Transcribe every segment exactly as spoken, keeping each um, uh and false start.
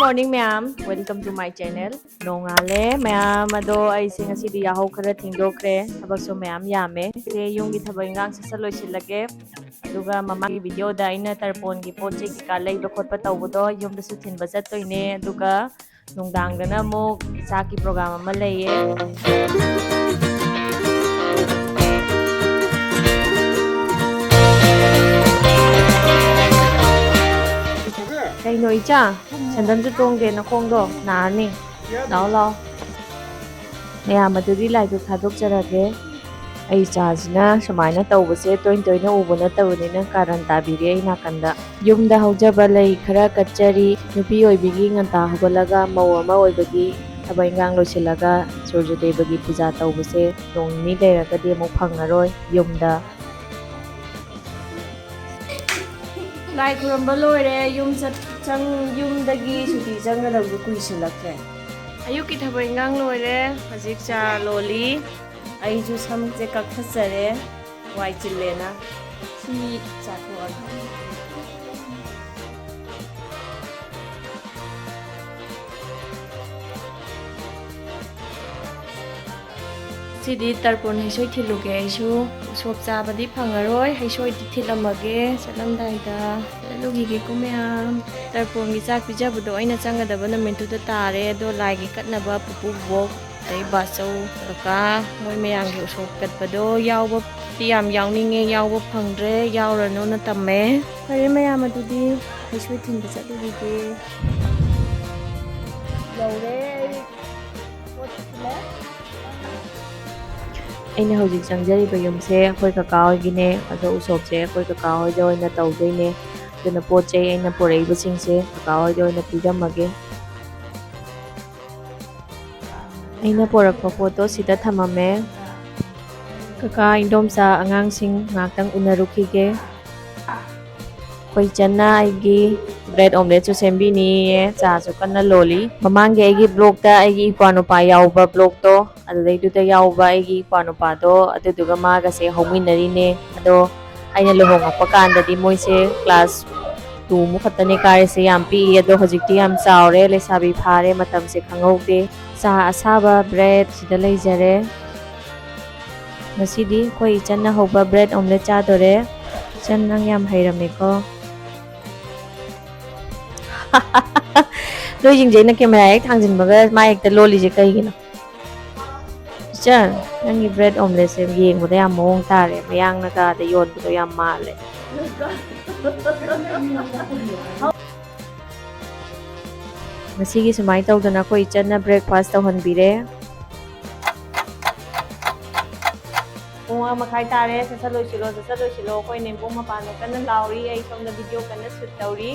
Morning ꯃꯌꯥꯝ, welcome to my channel. ꯅꯣꯡꯉꯥꯜꯂꯦ ꯃꯌꯥꯝ꯫ ꯑꯗꯣ ꯑꯩꯁꯦ ꯉꯁꯤꯗꯤ ꯌꯥꯍꯧ ꯈꯔ ꯊꯦꯡꯗꯣꯛꯈ꯭ꯔꯦ, ꯊꯕꯛꯁꯨ ꯃꯌꯥꯝ ꯌꯥꯝꯃꯦ꯫ ꯑꯩꯁꯦ ꯌꯨꯝꯒꯤ ꯊꯕꯛ ꯏꯟꯈꯥꯡ ꯁꯠ ꯁꯠ ꯂꯣꯏꯁꯤꯜꯂꯒꯦ, ꯑꯗꯨꯒ ꯃꯃꯥꯡꯒꯤ ꯚꯤꯗꯤꯑꯣꯗ ꯑꯩꯅ ꯇꯔꯄꯣꯟꯒꯤ ꯄꯣꯠ ꯆꯩ ꯀꯩꯀꯥ ꯂꯩꯕ ꯈꯣꯠꯄ ꯇꯧꯕꯗꯣ ꯌꯨꯝꯗꯁꯨ ꯊꯤꯟꯕ ꯆꯠꯇꯣꯏꯅꯦ꯫ ꯑꯗꯨꯒ ꯅꯨꯡꯗꯥꯡꯗꯅ ꯑꯃꯨꯛ ꯆꯥꯛꯀꯤ ꯄ꯭ꯔꯣꯒ꯭ꯔꯥꯝ ꯑꯃ ꯂꯩꯌꯦ꯫ ꯀꯩꯅꯣ ꯏꯆꯥ? ꯁꯦꯟꯗꯟꯁꯨ ꯇꯣꯡꯗꯦ, ꯅꯈꯣꯡꯗꯣ ꯅꯥꯔꯅꯤ꯫ ꯂꯥꯛꯑꯣ, ꯂꯥꯛꯑꯣ꯫ ꯃꯌꯥꯝ ꯑꯗꯨꯗꯤ ꯂꯥꯏꯗꯨꯛ ꯊꯥꯗꯣꯛꯆꯔꯒꯦ꯫ ꯑꯩ ꯏꯆꯥꯁꯤꯅ ꯁꯨꯃꯥꯏꯅ ꯇꯧꯕꯁꯦ ꯇꯣꯏꯅ ꯇꯣꯏꯅ ꯎꯕ ꯅꯠꯇꯕꯅꯤꯅ ꯀꯥꯔꯟ ꯇꯥꯕꯤꯔꯦ ꯑꯩ ꯅꯥꯀꯟꯗ꯫ ꯌꯨꯝꯗ ꯍꯧꯖꯕ ꯂꯩ ꯈꯔ ꯀꯠꯆꯔꯤ꯫ ꯅꯨꯄꯤ ꯑꯣꯏꯕꯤꯒꯤ ꯉꯟꯇꯥ ꯍꯧꯒꯠꯂꯒ ꯃꯧ ꯑꯃ ꯑꯣꯏꯕꯒꯤ ꯊꯕꯛ ꯏꯟꯈꯥꯡ ꯂꯣꯏꯁꯤꯜꯂꯒ ꯁꯨꯔꯖꯗꯦꯕꯒꯤ ꯄꯨꯖꯥ ꯇꯧꯕꯁꯦ ꯅꯣꯡ ꯅꯤꯅꯤ ꯂꯩꯔꯒꯗꯤ ꯑꯃꯨꯛ ꯐꯪꯉꯔꯣꯏ ꯌꯨꯝꯗ꯫ ꯂꯥꯏ ꯈꯨꯔꯨꯝꯕ ꯂꯣꯏꯔꯦ, ꯌꯨꯝ ꯆꯠ-, ꯆꯪ-, ꯌꯨꯝꯗꯒꯤ ꯁꯨꯇꯤ ꯆꯪꯒꯗꯕꯗꯨ ꯀꯨꯏꯁꯤꯜꯂꯛꯇ꯭ꯔꯦ꯫ ꯑꯌꯨꯛꯀꯤ ꯊꯕꯛ ꯏꯟꯈꯥꯡ ꯂꯣꯏꯔꯦ, ꯍꯧꯖꯤꯛ ꯆꯥ ꯂꯣꯜꯂꯤ꯫ ꯑꯩꯁꯨ ꯁꯝꯁꯦ ꯀꯛꯊꯠꯆꯔꯦ, ꯋꯥꯏ ꯆꯤꯜꯂꯦꯅ꯫ ꯁꯤ ꯆꯥꯊꯣꯛꯑꯒꯦ꯫ ꯁꯤꯗꯤ ꯇꯔꯄꯣꯟ ꯍꯩꯁꯣꯏ ꯊꯤꯜꯂꯨꯒꯦ ꯑꯩꯁꯨ꯫ ꯎꯁꯣꯞ ꯆꯥꯕꯗꯤ ꯐꯪꯉꯔꯣꯏ, ꯍꯩꯁꯣꯏꯗꯤ ꯊꯤꯜꯂꯝꯃꯒꯦ ꯆꯠꯂꯝꯗꯥꯏꯗ꯫ ꯆꯠꯂꯨꯈꯤꯒꯦꯀꯣ ꯃꯌꯥꯝ꯫ ꯇꯔꯄꯣꯟꯒꯤ ꯆꯥꯛ ꯄꯤꯖꯕꯗꯣ ꯑꯩꯅ ꯆꯪꯒꯗꯕ ꯅꯨꯃꯤꯠꯇꯨꯗ ꯇꯥꯔꯦ꯫ ꯑꯗꯣ ꯂꯥꯏꯒꯤ ꯀꯠꯅꯕ ꯄꯨꯄꯨ, ꯕꯣꯛ, ꯑꯗꯩ ꯕꯥꯆꯧ, ꯀꯀꯥ, ꯃꯣꯏ ꯃꯌꯥꯝꯒꯤ ꯎꯁꯣꯞ ꯀꯠꯄꯗꯣ ꯌꯥꯎꯕꯗꯤ ꯌꯥꯝ ꯌꯥꯎꯅꯤꯡꯉꯦ, ꯌꯥꯎꯕ ꯐꯪꯗ꯭ꯔꯦ꯫ ꯌꯥꯎꯔꯅꯨꯅ ꯇꯝꯃꯦ꯫ ꯐꯔꯦ ꯃꯌꯥꯝ, ꯑꯗꯨꯗꯤ ꯍꯩꯁꯣꯏ ꯊꯤꯟꯕ ꯆꯠꯂꯨꯈꯤꯒꯦ꯫ ꯌꯧꯔꯦ ꯑꯩ꯫ ꯄꯣꯠ ꯊꯤꯜꯂꯦ꯫ ꯑꯩꯅ ꯍꯧꯖꯤꯛ ꯆꯪꯖꯔꯤꯕ ꯌꯨꯝꯁꯦ ꯑꯩꯈꯣꯏ ꯀꯀꯥ ꯍꯣꯏꯒꯤꯅꯦ, ꯑꯗꯣ ꯎꯁꯣꯞꯁꯦ ꯑꯩꯈꯣꯏ ꯀꯀꯥ ꯍꯣꯏꯗ ꯑꯣꯏꯅ ꯇꯧꯗꯣꯏꯅꯦ꯫ ꯑꯗꯨꯅ ꯄꯣꯠ ꯆꯩ ꯑꯩꯅ ꯄꯨꯔꯛꯏꯕꯁꯤꯡꯁꯦ ꯀꯀꯥ ꯍꯣꯏꯗ ꯑꯣꯏꯅ ꯄꯤꯔꯝꯃꯒꯦ꯫ ꯑꯩꯅ ꯄꯨꯔꯛꯄ ꯄꯣꯠꯇꯣ ꯁꯤꯗ ꯊꯝꯃꯝꯃꯦ꯫ ꯀꯀꯥ, ꯏꯟꯗꯣꯝꯆꯥ, ꯑꯉꯥꯡꯁꯤꯡ ꯉꯥꯏꯍꯥꯛꯇꯪ ꯎꯅꯔꯨꯈꯤꯒꯦ꯫ ꯑꯩꯈꯣꯏ ꯏꯆꯟꯅ ꯑꯩꯒꯤ bread omelette ꯁꯨ ꯁꯦꯝꯕꯤꯅꯤꯌꯦ, ꯆꯥꯁꯨ ꯀꯟꯅ ꯂꯣꯜꯂꯤ꯫ ꯃꯃꯥꯡꯒꯤ ꯑꯩꯒꯤ vlog ꯇ ꯑꯩꯒꯤ ꯏꯄ꯭ꯋꯥ ꯅꯨꯄꯥ ꯌꯥꯎꯕ vlog ꯇꯣ, ꯑꯗꯨꯗꯩꯗꯨꯗ ꯌꯥꯎꯕ ꯑꯩꯒꯤ ꯏꯄ꯭ꯋꯥ ꯅꯨꯄꯥꯗꯣ, ꯑꯗꯨꯗꯨꯒ ꯃꯥꯒꯁꯦ ꯍꯧꯃꯤꯟꯅꯔꯤꯅꯦ꯫ ꯑꯗꯣ ꯑꯩꯅ ꯂꯨꯍꯣꯡꯉꯛꯄ ꯀꯥꯟꯗꯗꯤ ꯃꯣꯏꯁꯦ class ꯇꯨ ꯃꯨꯛ ꯈꯛꯇꯅꯦ ꯀꯥꯔꯤꯁꯦ, ꯌꯥꯝ ꯄꯤꯛꯏ꯫ ꯑꯗꯣ ꯍꯧꯖꯤꯛꯇꯤ ꯌꯥꯝ ꯆꯥꯎꯔꯦ, ꯂꯩꯁꯥꯕꯤ ꯐꯥꯔꯦ, ꯃꯇꯝꯁꯦ ꯈꯪꯍꯧꯗꯦ꯫ ꯆꯥ ꯑꯁꯥꯕ ꯕ꯭ꯔꯦꯗ ꯁꯤꯗ ꯂꯩꯖꯔꯦ꯫ ꯉꯁꯤꯗꯤ ꯑꯩꯈꯣꯏ ꯏꯆꯟꯅ ꯍꯧꯕ ꯕ꯭ꯔꯦꯗ ꯑꯣꯝꯂꯦꯠ ꯆꯥꯗꯣꯔꯦ꯫ ꯏꯆꯟ, ꯅꯪ ꯌꯥꯝ ꯍꯩꯔꯝꯃꯦꯀꯣ꯫ ꯅꯣꯏꯁꯤꯡꯁꯦ ꯑꯩꯅ ꯀꯦꯃꯦꯔꯥ ꯍꯦꯛ ꯊꯥꯡꯖꯤꯟꯕꯒ ꯃꯥ ꯍꯦꯛꯇ ꯂꯣꯜꯂꯤꯁꯦ ꯀꯩꯒꯤꯅꯣ? ꯏꯆꯟ, ꯅꯪꯒꯤ ꯕ꯭ꯔꯦꯗ ꯑꯣꯝꯂꯦꯠꯁꯦ ꯌꯦꯡꯕꯗ ꯌꯥꯝ ꯃꯑꯣꯡ ꯇꯥꯔꯦ, ꯃꯌꯥꯡꯅꯒ ꯑꯗ ꯌꯣꯟꯕꯗꯣ ꯌꯥꯝ ꯃꯥꯜꯂꯦ꯫ ꯉꯁꯤꯒꯤ ꯁꯨꯃꯥꯏꯅ ꯇꯧꯗꯅ ꯑꯩꯈꯣꯏ ꯏꯆꯟꯅ ꯕ꯭ꯔꯦꯛꯐꯥꯁ ꯇꯧꯍꯟꯕꯤꯔꯦ꯫ ꯄꯨꯡ ꯑꯃ ꯃꯈꯥꯏ ꯇꯥꯔꯦ꯫ ꯁꯠ ꯁꯠ ꯂꯣꯏꯁꯤꯜꯂꯣ, ꯁꯠ ꯁꯠ ꯂꯣꯏꯁꯤꯜꯂꯣ꯫ ꯑꯩꯈꯣꯏ ꯅꯦꯝꯄꯣꯛ ꯃꯄꯥꯟꯗ ꯀꯟꯅ ꯂꯥꯎꯔꯤ, ꯑꯩ ꯁꯣꯝꯗ ꯚꯤꯗꯤꯑꯣ ꯀꯟꯅ ꯁꯨꯠ ꯇꯧꯔꯤ꯫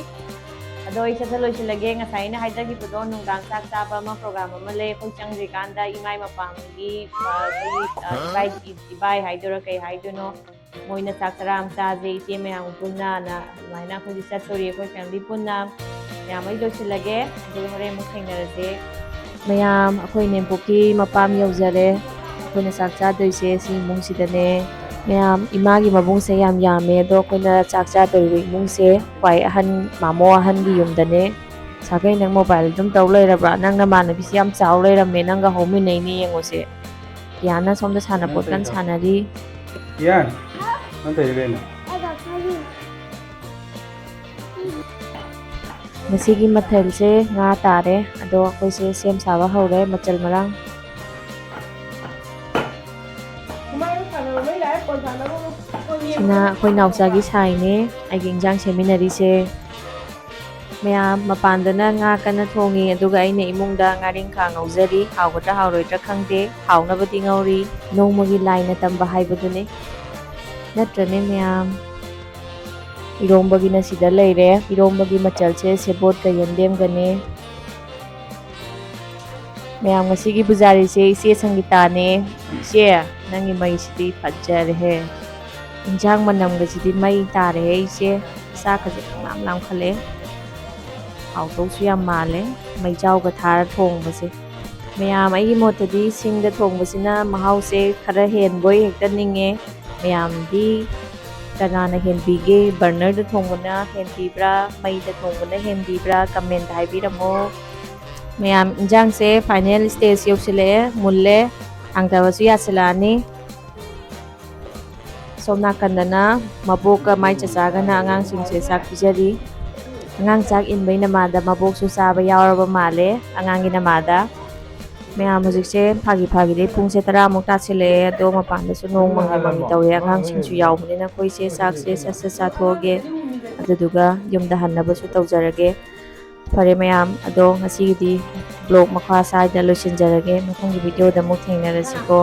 ꯑꯗꯣ ꯑꯩ ꯁꯠ ꯁꯠ ꯂꯣꯏꯁꯤꯜꯂꯒꯦ꯫ ꯉꯁꯥꯏ ꯑꯩꯅ ꯍꯥꯏꯖꯈꯤꯕꯗꯣ, ꯅꯨꯡꯗꯥꯡ ꯆꯥꯛ ꯆꯥꯕ ꯑꯃ ꯄ꯭ꯔꯣꯒ꯭ꯔꯥꯝ ꯑꯃ ꯂꯩ꯫ ꯑꯩꯈꯣꯏ ꯆꯪꯗ꯭ꯔꯤꯀꯥꯟꯗ ꯏꯃꯥꯏ ꯃꯄꯥꯝꯒꯤ, ꯑ, ꯑꯩꯈꯣꯏꯒꯤ, ꯑ, ꯏꯕꯥꯏ, ꯏꯕꯥꯏ ꯍꯥꯏꯗꯣꯏꯔꯥ ꯀꯩ ꯍꯥꯏꯗꯣꯏꯅꯣ, ꯃꯣꯏꯅ ꯆꯥꯛ ꯆꯔꯥ ꯑꯃ ꯆꯥꯁꯦ ꯏꯆꯦ ꯃꯌꯥꯝ ꯄꯨꯟꯅꯅ ꯑꯗꯨꯃꯥꯏꯅ ꯑꯩꯈꯣꯏꯁꯦ ꯆꯠꯇꯣꯔꯤ, ꯑꯩꯈꯣꯏ ꯐꯦꯃꯤꯂꯤ ꯄꯨꯟꯅ꯫ ꯃꯌꯥꯝ, ꯑꯩ ꯂꯣꯏꯁꯤꯜꯂꯒꯦ, ꯑꯗꯨꯒ ꯍꯣꯔꯦꯟ ꯑꯃꯨꯛ ꯊꯦꯡꯅꯔꯁꯦ꯫ ꯃꯌꯥꯝ, ꯑꯩꯈꯣꯏ ꯅꯦꯝꯄꯣꯛꯀꯤ ꯃꯄꯥꯝ ꯌꯧꯖꯔꯦ꯫ ꯑꯩꯈꯣꯏꯅ ꯆꯥꯛ ꯆꯥꯗꯣꯏꯁꯦ ꯁꯤ ꯏꯃꯨꯡꯁꯤꯗꯅꯦ꯫ ꯃꯌꯥꯝ, ꯏꯃꯥꯒꯤ ꯃꯕꯨꯡꯁꯦ ꯌꯥꯝ ꯌꯥꯝꯃꯦ, ꯑꯗꯣ ꯑꯩꯈꯣꯏꯅ ꯆꯥꯛ ꯆꯥꯗꯧꯔꯤꯕ ꯏꯃꯨꯡꯁꯦ ꯈ꯭ꯋꯥꯏ ꯑꯍꯟ ꯃꯥꯃꯣ ꯑꯍꯟꯒꯤ ꯌꯨꯝꯗꯅꯦ꯫ ꯁꯥꯒꯩ, ꯅꯪ ꯃꯣꯕꯥꯏꯜ ꯑꯗꯨꯝ ꯇꯧ ꯂꯩꯔꯕ꯭ꯔꯥ? ꯅꯪ ꯅꯃꯥꯟꯅꯕꯤꯁꯤ ꯌꯥꯝ ꯆꯥꯎ ꯂꯩꯔꯝꯃꯦ, ꯅꯪꯒ ꯍꯧꯃꯤꯟꯅꯩꯅꯦ ꯌꯦꯡꯉꯨꯁꯦ꯫ ꯀꯤꯌꯥꯅ ꯁꯣꯝꯗ ꯁꯥꯟꯅꯄꯣꯠ ꯀꯟꯅ ꯁꯥꯟꯅꯔꯤ꯫ ꯀꯤꯌꯥꯟ, ꯅꯪ ꯇꯧꯔꯤ ꯀꯩꯅꯣ? ꯉꯁꯤꯒꯤ ꯃꯊꯦꯜꯁꯦ ꯉꯥ ꯇꯥꯔꯦ꯫ ꯑꯗꯣ ꯑꯩꯈꯣꯏꯁꯦ ꯁꯦꯝ ꯁꯥꯕ ꯍꯧꯔꯦ, ꯃꯆꯜ ꯃꯔꯥꯡ꯫ ꯁꯤꯅ ꯑꯩꯈꯣꯏ ꯅꯥꯎꯆꯥꯒꯤ ꯁꯥꯏꯅꯦ, ꯑꯩꯒꯤ ꯏꯟꯖꯥꯡ ꯁꯦꯝꯃꯤꯟꯅꯔꯤꯁꯦ꯫ ꯃꯌꯥꯝ, ꯃꯄꯥꯟꯗꯅ ꯉꯥ ꯀꯟꯅ ꯊꯣꯡꯉꯤ, ꯑꯗꯨꯒ ꯑꯩꯅ ꯏꯃꯨꯡꯗ ꯉꯥꯔꯤꯡꯈꯥ ꯉꯧꯖꯔꯤ꯫ ꯍꯥꯎꯒꯗ꯭ꯔꯥ ꯍꯥꯎꯔꯣꯏꯗ꯭ꯔꯥ ꯈꯪꯗꯦ, ꯍꯥꯎꯅꯕꯗꯤ ꯉꯧꯔꯤ꯫ ꯅꯣꯡꯃꯒꯤ ꯂꯥꯏꯅ ꯇꯝꯕ ꯍꯥꯏꯕꯗꯨꯅꯤ, ꯅꯠꯇ꯭ꯔꯅꯦ ꯃꯌꯥꯝ? ꯏꯔꯣꯝꯕꯒꯤꯅ ꯁꯤꯗ ꯂꯩꯔꯦ꯫ ꯏꯔꯣꯝꯕꯒꯤ ꯃꯆꯜꯁꯦ ꯁꯦꯕꯣꯠꯀ ꯌꯦꯟꯗꯦꯝꯒꯅꯦ꯫ ꯃꯌꯥꯝ, ꯉꯁꯤꯒꯤ ꯄꯨꯖꯥꯔꯤꯁꯦ ꯏꯆꯦ ꯁꯪꯒꯤꯇꯥꯅꯦ꯫ ꯏꯆꯦ, ꯅꯪꯒꯤ ꯃꯩꯁꯤꯗꯤ ꯐꯖꯔꯦꯍꯦ꯫ ꯏꯟꯖꯥꯡ ꯃꯅꯝꯒꯁꯤꯗꯤ ꯃꯩ ꯇꯥꯔꯦꯍꯦ ꯏꯆꯦ꯫ ꯆꯥꯛꯀꯁꯦ ꯄꯪꯂꯥꯝ ꯂꯥꯝꯈꯠꯂꯦ꯫ ꯍꯥꯎꯗꯧꯁꯨ ꯌꯥꯝ ꯃꯥꯜꯂꯦ, ꯃꯩꯖꯥꯎꯒ ꯊꯥꯔ ꯊꯣꯡꯕꯁꯦ꯫ ꯃꯌꯥꯝ, ꯑꯩꯒꯤ ꯃꯣꯠꯇꯗꯤ ꯁꯤꯡꯗ ꯊꯣꯡꯕꯁꯤꯅ ꯃꯍꯥꯎꯁꯦ ꯈꯔ ꯍꯦꯟꯕꯣꯏ ꯍꯦꯛꯇ ꯅꯤꯡꯉꯦ꯫ ꯃꯌꯥꯝꯗꯤ ꯀꯅꯥꯅ ꯍꯦꯟꯕꯤꯒꯦ? ꯕꯔꯅꯔꯗ ꯊꯣꯡꯕꯅ ꯍꯦꯟꯕꯤꯕ꯭ꯔꯥ, ꯃꯩꯗ ꯊꯣꯡꯕꯅ ꯍꯦꯟꯕꯤꯕ꯭ꯔꯥ? ꯀꯃꯦꯟꯇ ꯍꯥꯏꯕꯤꯔꯝꯃꯣ꯫ ꯃꯌꯥꯝ, ꯏꯟꯖꯥꯡꯁꯦ ꯐꯥꯏꯅꯦꯜ ꯁ꯭ꯇꯦꯖ ꯌꯧꯁꯤꯜꯂꯛꯑꯦ, ꯃꯨꯜꯂꯦ, ꯊꯥꯡꯊꯕꯁꯨ ꯌꯥꯁꯤꯜꯂꯛꯑꯅꯤ꯫ ꯁꯣꯝ ꯅꯥꯀꯟꯗꯅ ꯃꯕꯣꯛꯀ ꯃꯥꯏ ꯆꯆꯥꯒꯅ ꯑꯉꯥꯡꯁꯤꯡꯁꯦ ꯆꯥꯛ ꯄꯤꯖꯔꯤ꯫ ꯑꯉꯥꯡ ꯆꯥꯛ ꯏꯟꯕꯩ ꯅꯃꯥꯗ ꯃꯕꯣꯛꯁꯨ ꯆꯥꯕ ꯌꯥꯎꯔꯕ ꯃꯥꯜꯂꯦ, ꯑꯉꯥꯡꯒꯤ ꯅꯃꯥꯗ꯫ ꯃꯌꯥꯝ, ꯍꯧꯖꯤꯛꯁꯦ ꯐꯥꯒꯤ ꯐꯥꯒꯤꯗꯩ ꯄꯨꯡꯁꯦ ꯇꯔꯥꯃꯨꯛ ꯇꯥꯁꯤꯜꯂꯛꯑꯦ, ꯑꯗꯣ ꯃꯄꯥꯟꯗꯁꯨ ꯅꯣꯡ ꯃꯪꯂꯤ ꯃꯪꯂꯤ ꯇꯧꯋꯦ꯫ ꯑꯉꯥꯡꯁꯤꯡꯁꯨ ꯌꯥꯎꯕꯅꯤꯅ ꯑꯩꯈꯣꯏꯁꯦ ꯆꯥꯛꯁꯦ ꯁꯠ ꯁꯠ ꯆꯥꯊꯣꯛꯑꯒꯦ, ꯑꯗꯨꯗꯨꯒ ꯌꯨꯝꯗ ꯍꯟꯅꯕꯁꯨ ꯇꯧꯖꯔꯒꯦ꯫ ꯐꯔꯦ ꯃꯌꯥꯝ, ꯑꯗꯣ ꯉꯁꯤꯒꯤꯗꯤ ꯕ꯭ꯂꯣꯒ ꯃꯈꯥ ꯁ꯭ꯋꯥꯏꯗ ꯂꯣꯏꯁꯤꯟꯖꯔꯒꯦ꯫ ꯃꯊꯪꯒꯤ ꯚꯤꯗꯤꯑꯣꯗ ꯑꯃꯨꯛ ꯊꯦꯡꯅꯔꯁꯤꯀꯣ꯫